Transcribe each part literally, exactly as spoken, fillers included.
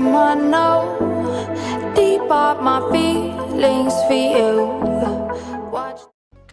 I know deep up my feelings for you. Watch.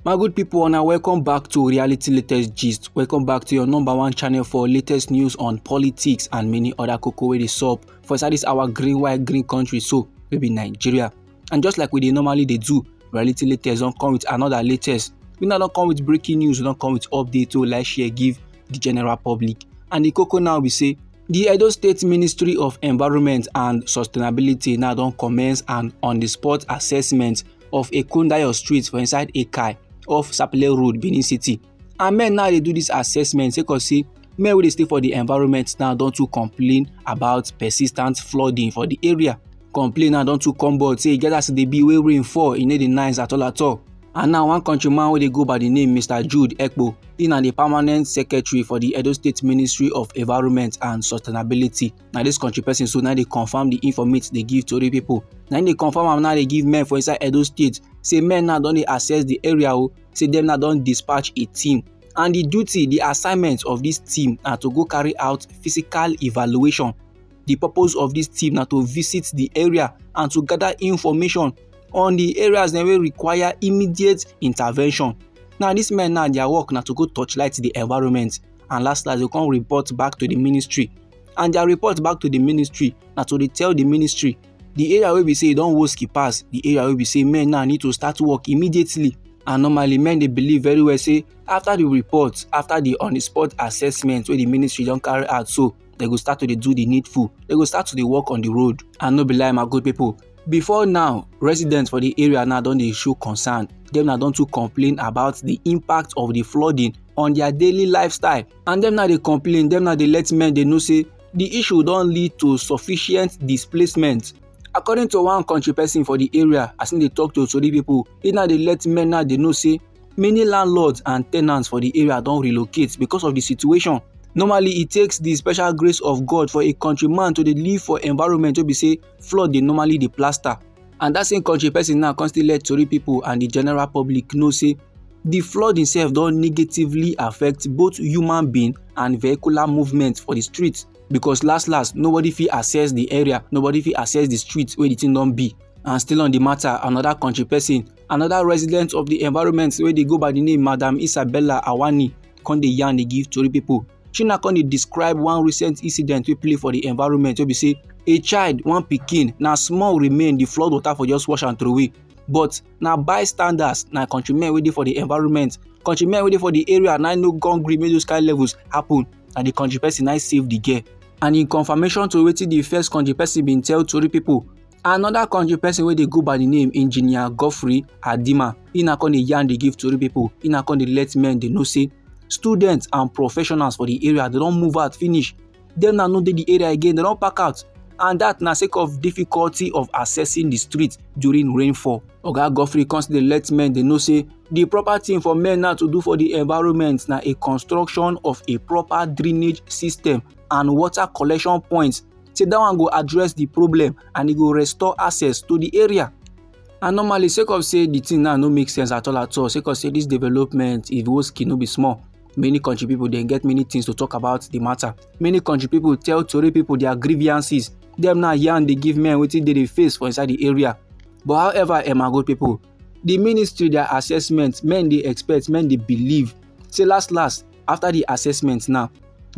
My good people, now welcome back to Reality Latest Gist. Welcome back to your number one channel for latest news on politics and many other koko wey dey sup for inside this our green, white, green country, so wey be Nigeria. And just like we dey normally dey do, Reality Latest don come with another latest. We now don come with breaking news, we don come with update to like share give the general public. And the koko now be say the Edo State Ministry of Environment and Sustainability now don commence an on-the-spot assessment of Ekundayo Street for inside Ekai off Sapele Road, Benin City. And men now dey do this assessment sake of say men wey dey stay for the environment now don too complain about persistent flooding for the area. Complain now don too come board say e get as e dey be wey rain fall, e no dey nice at all at all. And now one countryman wey dey go by the name Mister Jude Ekpo, he na the permanent secretary for the Edo State Ministry of Environment and Sustainability. Na this country person so now dey confirm the informate dey give tori people. Na him dey confirm am now dey give men for inside Edo State say men now don dey assess the area o, say dem now don dispatch a team. And the duty, the assignment of this team na to go carry out physical evaluation. The purpose of this team na to visit the area and to gather information on the areas dem wey require immediate intervention. Now these men now their work na to go torchlight the environment and last last they come report back to the ministry. And their report back to the ministry na to dey tell the ministry the area wey be say e don worst pass, the area wey be say men now need to start work immediately. And normally men dey believe very well say after the report, after the on-the-spot assessment wey the ministry don carry out, so they go start to dey do the needful, they go start to dey work on the road. And no be lie, my good people, before now residents for the area now don dey show concern. Dem now don too complain about the impact of the flooding on their daily lifestyle. And dem now dey complain, dem now dey let men dey know say the issue don lead to sufficient displacement. According to one country person for the area, as him dey talk to tori people, he now dey let men now dey know say many landlords and tenants for the area don relocate because of the situation. Normally, it takes the special grace of God for a countryman to dey live for environment wey be say flood dey normally dey plaster. And that same country person now come still let tori people and the general public know say the flood itself don negatively affect both human being and vehicular movement for the street, because last last nobody fit access the area, nobody fit access the street wey the thing don be. And still on the matter, another country person, another resident of the environment wey dey go by the name Madam Isabella Awani, come dey yarn dey give tori people. She now come dey describe one recent incident wey play for the environment wey be say a child, one pikin, na small remain the flood water for just wash am throway. But na bystanders, na countrymen wey dey for the environment, countrymen wey dey for the area na no come gree make those kind levels happen. Na the country person na save the girl. And in confirmation to wetin the first country person bin tell tori people, another country person wey dey go by the name Engineer Godfrey Adima, he na come dey yarn dey give tori people, he na come dey let men dey know say students and professionals for the area dey don move out finish. Dem na no dey the area again, dem don pack out, and that na sake of difficulty of accessing the street during rainfall. Oga Godfrey come still dey let men dey know say the proper thing for men now to do for the environment na a construction of a proper drainage system and water collection points. Say that one go address the problem and e go restore access to the area. And normally, sake of say the thing now no make sense at all at all, sake of say this development, if Woski no be small, many country people dem get many things to talk about the matter. Many country people tell tori people their grievances. Dem now yarn dey give men wetin dey dey face for inside the area. But however, eh, my good people, the ministry their assessment, men dey expect, men dey believe say last last after the assessment now,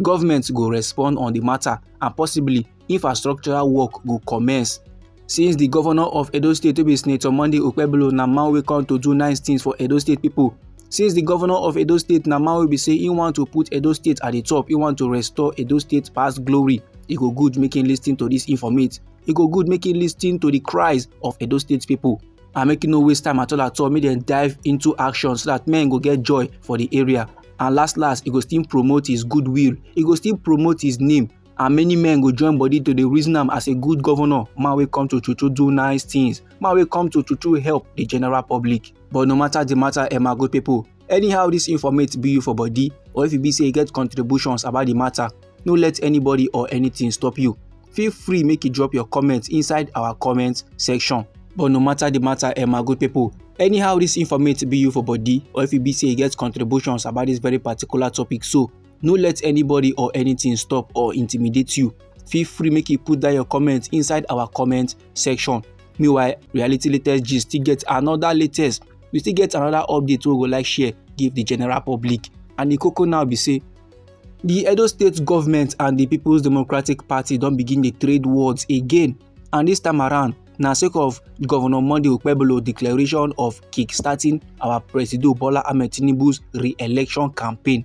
government go respond on the matter and possibly infrastructural work go commence. Since the governor of Edo State wey be Senator Monday Okpebholo na man wey come to do nice things for Edo State people, since the governor of Edo State na man wey be say he want to put Edo State at the top, he want to restore Edo State past glory, e go good make him listen to this informate. E go good make him listen to the cries of Edo State people. And make e no waste time at all at all, make dem dive into action so that men go get joy for the area. And last last, e go still promote his goodwill, e go still promote his name, and many men go join body to dey reason am as a good governor, man wey come to true true do nice things, man wey come to true true help the general public. But no matter the matter, eh, my good people, anyhow this informate be you for body, or if e be say you get contributions about the matter, no let anybody or anything stop you. Feel free make you drop your comment inside our comment section. But no matter the matter, eh, my good people, anyhow this informate be you for body, or if e be say you get contributions about this very particular topic, so no let anybody or anything stop or intimidate you. Feel free make you put down your comment inside our comment section. Meanwhile, Reality Latest Gist still get another latest. We still get another update we go like share give the general public. And the koko now be say, the Edo State government and the People's Democratic Party don begin dey trade words again. And this time around, na sake of Governor Monday Okpebholo declaration of kickstarting our Presido Bola Ahmed Tinubu's re-election campaign.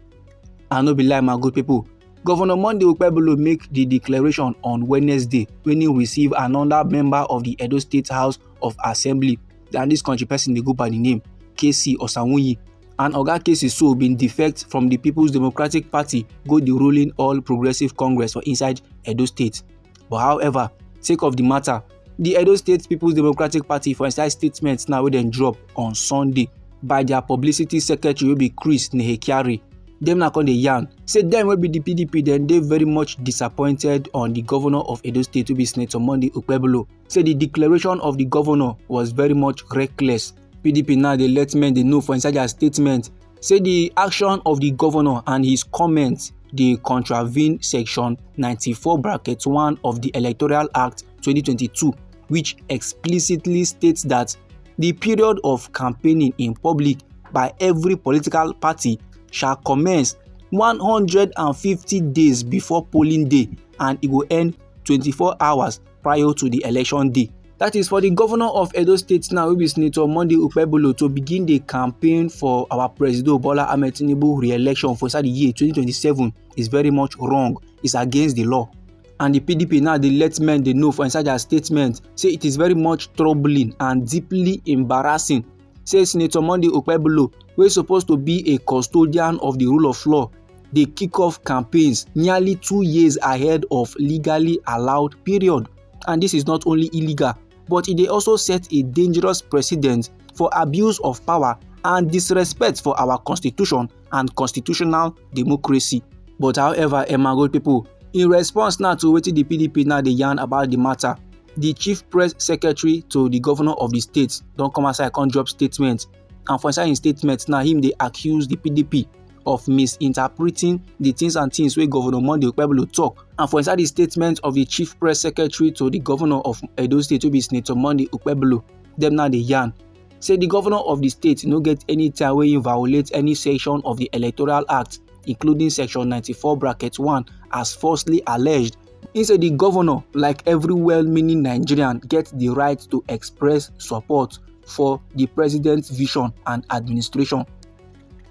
I no be lie, my good people. Governor Monday Okpebholo make the declaration on Wednesday when he receive another member of the Edo State House of Assembly. And this country person dey go by the name K C Osanwuyi. And Oga K C so bin defect from the People's Democratic Party go the ruling All Progressive Congress for inside Edo State. But however, sake of the matter, the Edo State People's Democratic Party for inside statement now wey dem drop on Sunday by their publicity secretary wey be Chris Nehekiari. Dem na come dey yarn say dem wey be the P D P dem dey very much disappointed on the governor of Edo State wey be Senator Monday Okpebholo. Say the declaration of the governor was very much reckless. P D P now dey let men dey know for inside their statement say the action of the governor and his comments dey contravene section ninety-four bracket one of the Electoral Act twenty twenty-two, which explicitly states that the period of campaigning in public by every political party shall commence one hundred and fifty days before polling day, and e go end twenty-four hours prior to the election day. That is for the governor of Edo State now, wey be Senator Monday Okpebholo, to begin the campaign for our Presido Bola Ahmed Tinubu re-election for inside the year twenty twenty-seven is very much wrong. It's against the law. And the P D P now dey let men dey know for inside their statement say it is very much troubling and deeply embarrassing. Say Senator Monday Okpebholo, wey suppose to be a custodian of the rule of law, dey kick off campaigns nearly two years ahead of legally allowed period. And this is not only illegal, but e dey also set a dangerous precedent for abuse of power and disrespect for our constitution and constitutional democracy. But however, eh, my good people, in response now to wetin the P D P now dey yarn about the matter, the chief press secretary to the governor of the state don come outside come drop statement. And for inside im statement now, him dey accuse the P D P of misinterpreting the things and things wey Governor Monday Okpebholo talk. And for inside the statement of the chief press secretary to the governor of Edo State, wey be Senator Monday Okpebholo, dem now dey yarn say the governor of the state no get any time wey he violate any section of the Electoral Act, including section ninety-four bracket one, as falsely alleged. He say the governor, like every well-meaning Nigerian, get the right to express support for the president's vision and administration.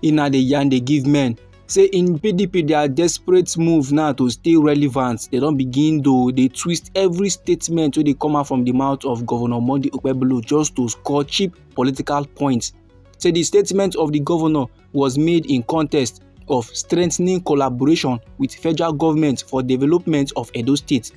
He now dey yarn dey give men say in P D P their desperate move now to stay relevant, they don begin to dey twist every statement wey dey come out from the mouth of Governor Monday Okpebholo just to score cheap political points. Say the statement of the governor was made in context of strengthening collaboration with federal government for development of Edo State.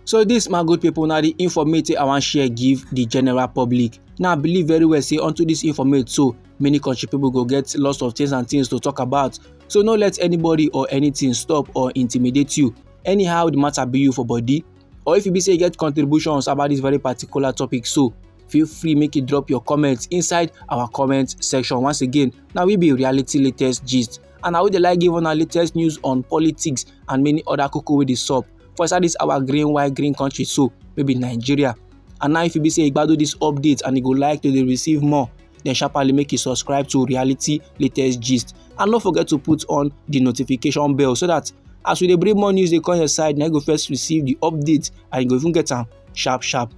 So this, my good people, na the informate I wan share give the general public. Now I believe very well say unto this informate so many country people go get lots of things and things to talk about. So no let anybody or anything stop or intimidate you. Anyhow the matter be you for body, or if you be say you get contributions about this very particular topic, so feel free make you drop your comments inside our comment section. Once again, now we be Reality Latest Gist, and I would like give on our latest news on politics and many other koko wey dey sup for inside this our green white green country, so maybe Nigeria. And now if you be say you gbadu this update and you go like to dey receive more, then sharply make you subscribe to Reality Latest Gist, and don't forget to put on the notification bell so that as we dey bring more news dey come your side, na you go first receive the update and you go even get am sharp sharp.